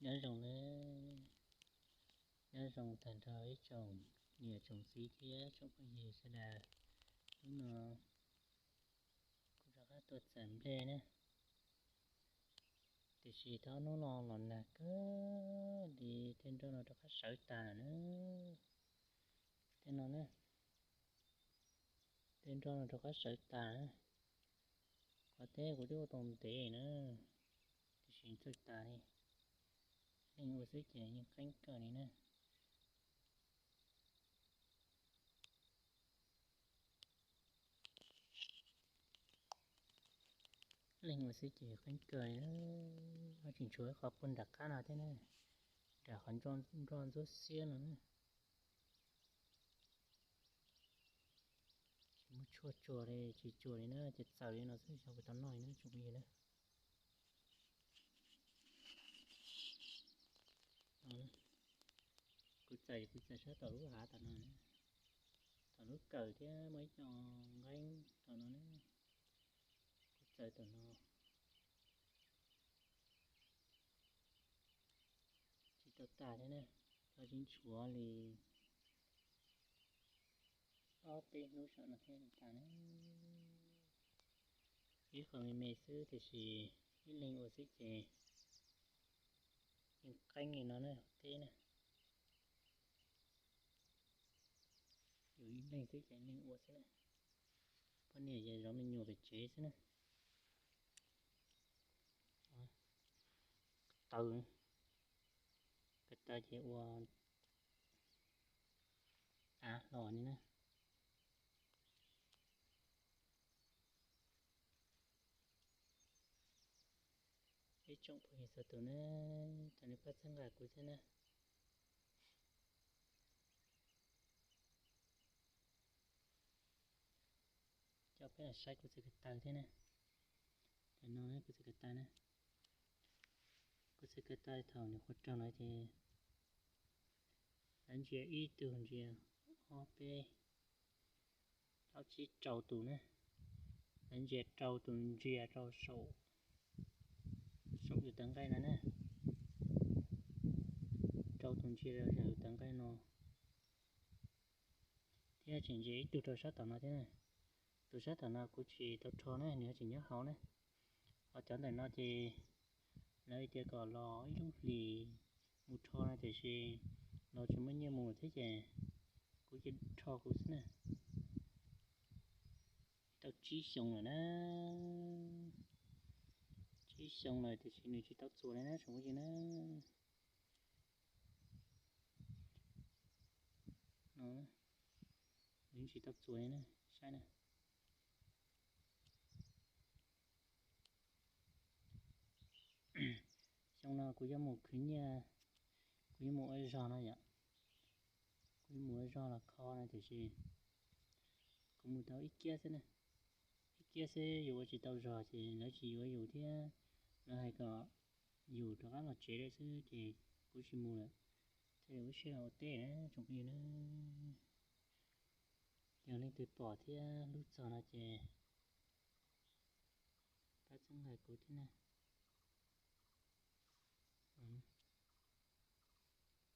Nyob zoo na, nyob zoo tag nrho ib tsoom niam tsoom txiv thiab tsoom phooj ywg sawv daws. Hnub no kuv rov qab tuaj txais nplej na, tiam sis tau hnub no los nag kawg li, tej nroj no rov qab sawv tas na. Tej no na, tej nroj no rov qab sawv tas na. Qhov teb kuv twb ua tau ntev na, tiam sis txawj tas li. Leej ua xwb ces yeej qeeb kawg li na. Leej ua xwb ces qeeb kawg li, tsis tshuav qhov puag nram qab no thiab na, nram qhov nroj ntxuab xiab no na. Tsis muaj tshuaj tsuag li, tsis tsuag li na, ces txaws li no xwb xyov puas tau noj li na tsoom phooj ywg na. Kuv txais, kuv txais sab tom lub hav tom no, tom lub kawm thiab muaj ib co nqeeb tom no na. Kuv txais tom no tsis tau tas thiab na, tau tsis tshuav li ob peb hnub saum no thiab tas na. Ib qho me me xwb tiam sis ib leeg ua xwb ces yeej qeeb li no na teb na. Yus ib leeg xwb ces leeg ua xwb na. Poj niam ces zov me nyuam pem tsev xwb na. Taw, ko taw ces ua av hlo li na. Ib tsoom phooj ywg txhua tus na, thov nej pab txhawb nqa kuv thiab na. Coj peb los saib kuv txhais ko taw thiab na. Tam no kuv txhais ko taw na, kuv txhais ko taw thaum nws qhuav raug no ces lawv ntsia ib tug, ntsia ob peb plaub tsib rau tus na. Lawv ntsia rau tus, ntsia rau saum, saum yus tawv nqaij no na. Rau tus ntsia rau saum yus tawv nqaij no, thiab tseem ntsia ib tug rau sab tom no thiab na. Tus sab tom no kuv tsis tau rho na, nws ho tseem nyob hauv na. Ho cov ntawm no ces lawv tias kom los ib lub hlis mus rho no tiam sis los tsis muaj nyiaj mus thiab ces kuv cia rho kuv xwb na. Tau tsib xyoo lawm na, tsib xyoo lawm tiam sis nws tsis tau txuas li na tsoom phooj ywg na. No, nws tsis tau txuas li na, saib na. Xyoo no kuv yuav mus khwv nyiaj, kuv yuav mus ua zog no yom. Kuv yuav mus ua zog los kho no tiam sis kuv mus tau ib kiab xwb na. Ib kiab xwb yus ua tsis tau zog ces lawv tsis yuav yus thiab, lawv hais kom yus rov qab los tsev lawm xwb ces kuv tsis mus lawm. Thiaj li ua siab los ua teb na tsoom phooj ywg na. Yog leej twg pom thiab hlub txog no ces pab txhawb nqa kuv thiab na.